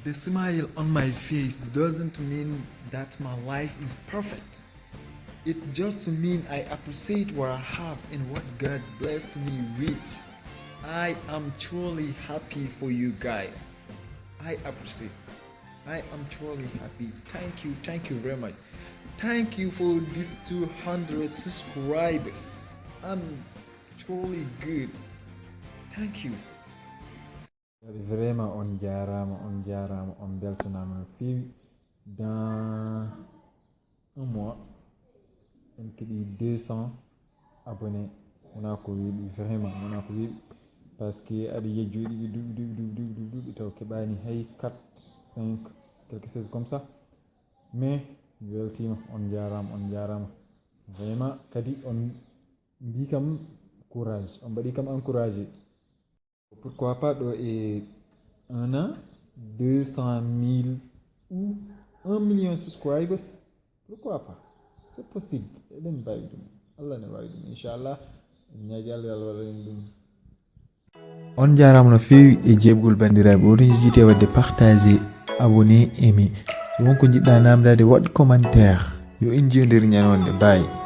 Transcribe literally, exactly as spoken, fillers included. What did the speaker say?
The smile on my face doesn't mean that my life is perfect. It just means I appreciate what I have and what God blessed me with. I am truly happy for you guys. I appreciate. I am truly happy. Thank you. Thank you very much. Thank you for these two hundred subscribers. I'm truly good. Thank you. Vraiment, on jaaraama, on jaaraama, on mbeltanaama no feewi. Dans un mois, en keɓi deux cents abonnés. Wonaa ko weeɓi, vraiment, wonaa ko weeɓi. Parce que aɗa yiya jooɗiiɓe duuɓi, duuɓi, duuɓi, duuɓi, duuɓi, duuɓi, taw keɓaani hay quatre, cinq, quelque chose comme ça. Mais mi weltiima, on jaaraama, on jaaraama. Vraiment, kadi on mbii kam courage, on mbaɗii kam encouragé. Pourquoi pas ɗo e un an, deux cent mille ou un million subscribers? Pourquoi pas? C'est possible. Eɗen mbaawi ɗum. Allah ne waawi ɗum, inchallah. En ñaagi Allah, Allah waɗa en ɗum. On jaaraama no feewi e jeeɓgol banndiraaɓe. Oɗon njejjitee waɗde partager, abonner, aimer. So won ko njiɗɗaa naamndaade, waɗ commentaire. Yo en njiyodir ñande wonde. Bye.